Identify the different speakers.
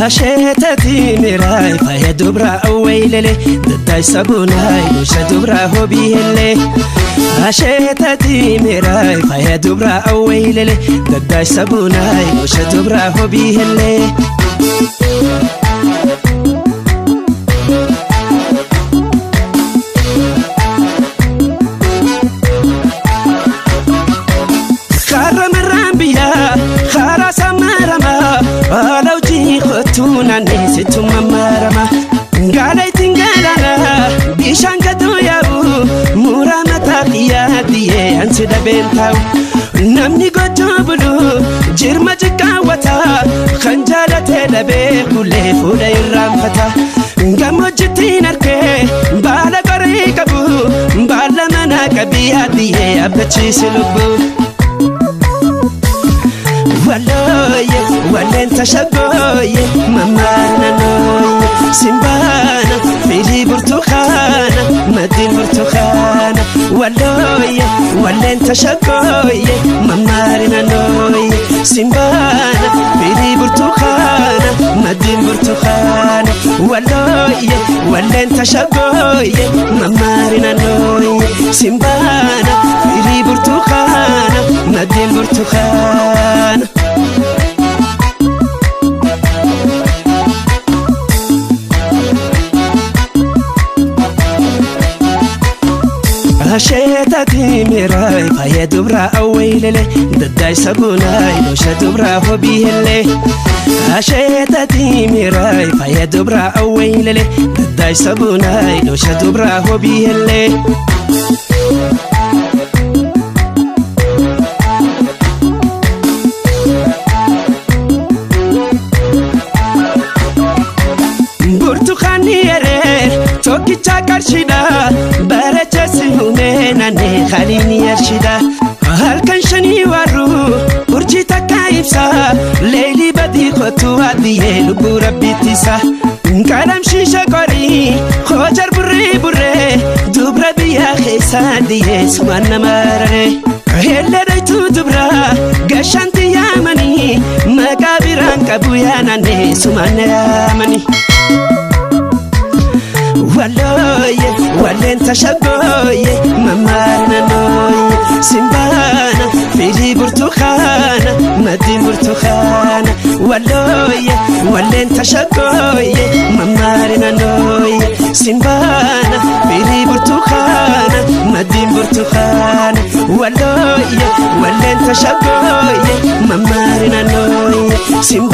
Speaker 1: Asheetati miiraay faaya dubraa awweelele daddaay sabuunaay gosa dubraa hobii hellee. Asheetati miiraay faaya dubraa awweelele daddaay sabuunaay gosa dubraa hobii hellee. Karaa biyyaa karaa samaramaa haala hojii kottuu naannee situ mamarama. Gaala ittiin galaana bishaan gadoo yaa'u muraa mataa kiyyaa diyyee ansi dhabeen taa'u. Namni gochuu bulu jirma jiqqaawwata kan jaalatee dhabee kulee fuula irraanfata. Gammoojjittiin arkee baala qoree qabu baala manaa qabii adiyyee abbachiise lubbuu. Walooye walleen tashaggooye mamaarnanooye simbaana firii burtukaana maddiin burtukaana walooye walleen tashaggooye mamaarnanooye simbaana firii burtukaana maddiin burtukaana walooye walleen tashaggooye mamaarnanooye simbaana firii burtukaana maddiin burtukaana. Asheetati miiraay faaya dubraa awweelele daddaay sabuunaay gosa dubraa hobii hellee. Asheetati miiraay faaya dubraa awweelele daddaay sabuunaay gosa dubraa hobii hellee. Burtukaanni yeree tokkicha qarshiidha bareechesi humee naannee khaliin yarshidha. Halkan shanii warru urjii takka ibsa leelii badii kottu adiyyee lubbuu rabbiittisa. Qalam shiisha qorii hoojar burree burree dubra biyyaa keessa adiyyee sumaan nama raree. Helleedhaytuu dubra gashanti yaamanii maqaa biraan qabu yaanannee sumaan na yaamanii. Walooye walleen tashaggooye mamaarnanooye simbaana firii burtukaana maddiin burtukaana walooye walleen tashaggooye mamaarnanooye simbaana firii burtukaana maddiin burtukaana walooye walleen tashaggooye mamaarnanooye simbaana.